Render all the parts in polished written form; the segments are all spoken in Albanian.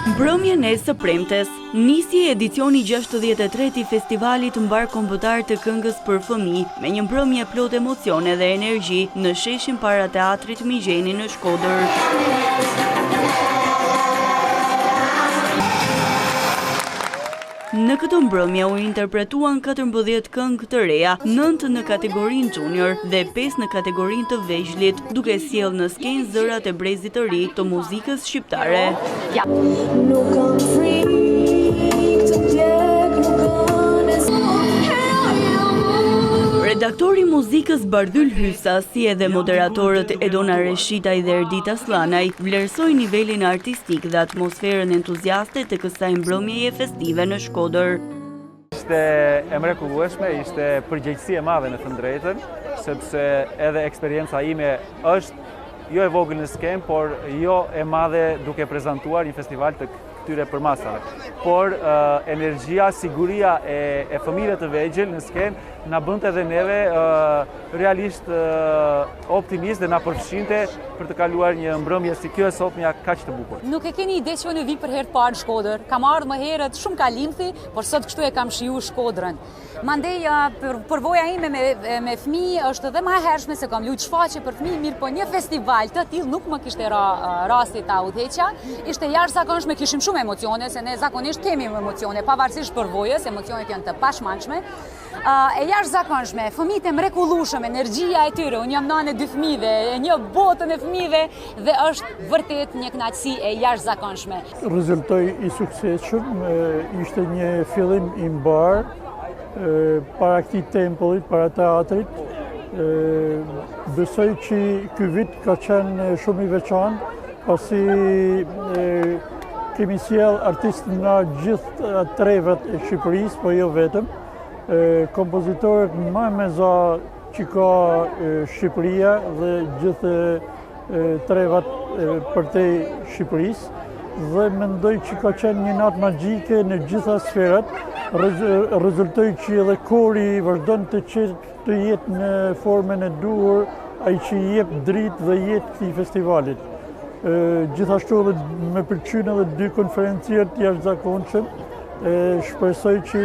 Mbrëmjen e së premtes, nisi edicioni 63 i Festivalit Mbarëkombëtar të Këngës për Fëmijë, me një mbrëmje plot emocione dhe energji në sheshin para Teatrit Migjeni në Shkodër. Në këtë mbrëmje u interpretuan 14 këngë të reja, 9 në kategorinë junior dhe 5 në kategorinë të vegjlit, duke sjellë në skenë zërat e brezit të ri të muzikës shqiptare. Nuk kam frikë të ndjek rrugën e Redaktori i muzikës Bardhyl Hysa, si edhe moderatorët Edona Reshitaj dhe Erdita Asllanaj, vlerësojnë nivelin artistik dhe atmosferën entuziaste të kësaj mbrëmjeje festive në Shkodër. Ishte e mrekullueshme, ishte përgjegjësi e madhe me thënë të drejtën, sepse edhe eksperienca ime është jo e vogël në skenë, por jo e madhe duke prezantuar një festival të këtyre përmasave. Por energjia, siguria e, e fëmijëve të vegjël në skenë na bënte edhe neve realisht optimist dhe na përfshinte për të kaluar një mbrëmje si kjo e sotmja kaq të bukur. Nuk e keni ide që unë vij për herë të parë në Shkodër. Kam ardhur më herët shumë kalimthi, por sot kështu e kam shiju Shkodrën. Mandej përvoja ime me me fëmijë është edhe më e hershme se kam luajt shfaqje për fëmijë, mirëpo një festival të tillë nuk më kishte ra rasti ta udhëheqja. Ishte jashtëzakonshme, kishim shumë emocione se ne zakonisht kemi emocione, pavarësisht përvojës, emocionet janë të pashmangshme. E jashtëzakonshme, fëmijët e mrekullueshëm, energjia e tyre, unë jam nanë e dy fëmijëve, e njoh botën e fëmijëve dhe është vërtet një kënaqësi e jashtëzakonshme. Rezultoi i suksesshëm, ishte një fillim i mbarë para këtij tempullit, para teatrit. Besoj që ky vit ka qenë shumë i veçantë, pasi kemi sjellë artistë nga gjithë trevat e Shqipërisë, po jo vetëm, kompozitorët ma me za që ka Shqipëria dhe gjithë trevat përtej Shqipërisë, dhe mendoj që ka qenë një natë magjike në gjitha sferat, rezultoi që edhe kori vazhdon të qetë të jetë në formën e duhur, ai që i jep dritë dhe jetë këtij festivalit. Gjithashtu edhe më pëlqyen edhe dy konferencierë të jashtëzakonshëm, shpresoj që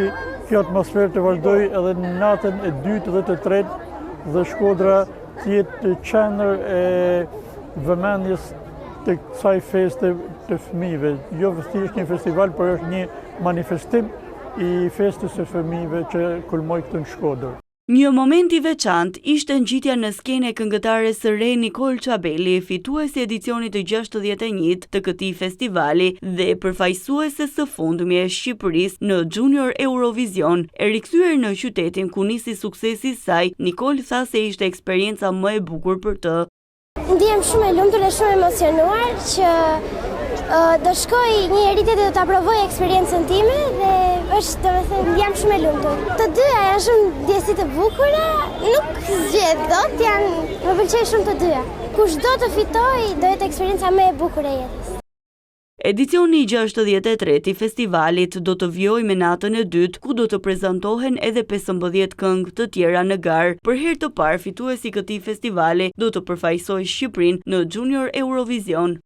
kjo atmosferë të vazhdojë edhe në natën e dytë dhe të tretë dhe Shkodra të jetë qendër e vëmendjes të kësaj feste të fëmijëve. Jo thjesht një festival, por është një manifestim i festës së fëmijëve që kulmoi këtu në Shkodër. Një moment i veçantë ishte ngjitja në skenë e këngëtares së re Nikol Çabeli, fituese e edicionit të 61 të këtij festivali dhe përfaqësuese së fundmi e Shqipërisë në Junior Eurovision. E rikthyer në qytetin ku nisi suksesi i saj, Nikol tha se ishte eksperienca më e bukur për të. Ndihem shumë e lumtur dhe shumë emocionuar që do shkoj një herë tjetër do ta provoj eksperiencën time dhe është domethënë jam shumë e lumtur. Të dyja janë shumë ndjesi të bukura, nuk zgjedh dot, janë më pëlqejnë shumë të dyja. Kushdo të fitojë, do jetë eksperienca më e bukur e jetës. Edicioni i 63 i festivalit do të vijojë me natën e dytë, ku do të prezantohen edhe 15 këngë të tjera në garë. Për herë të parë, fituesi i këtij festivali do të përfaqësojë Shqipërinë në Junior Eurovision.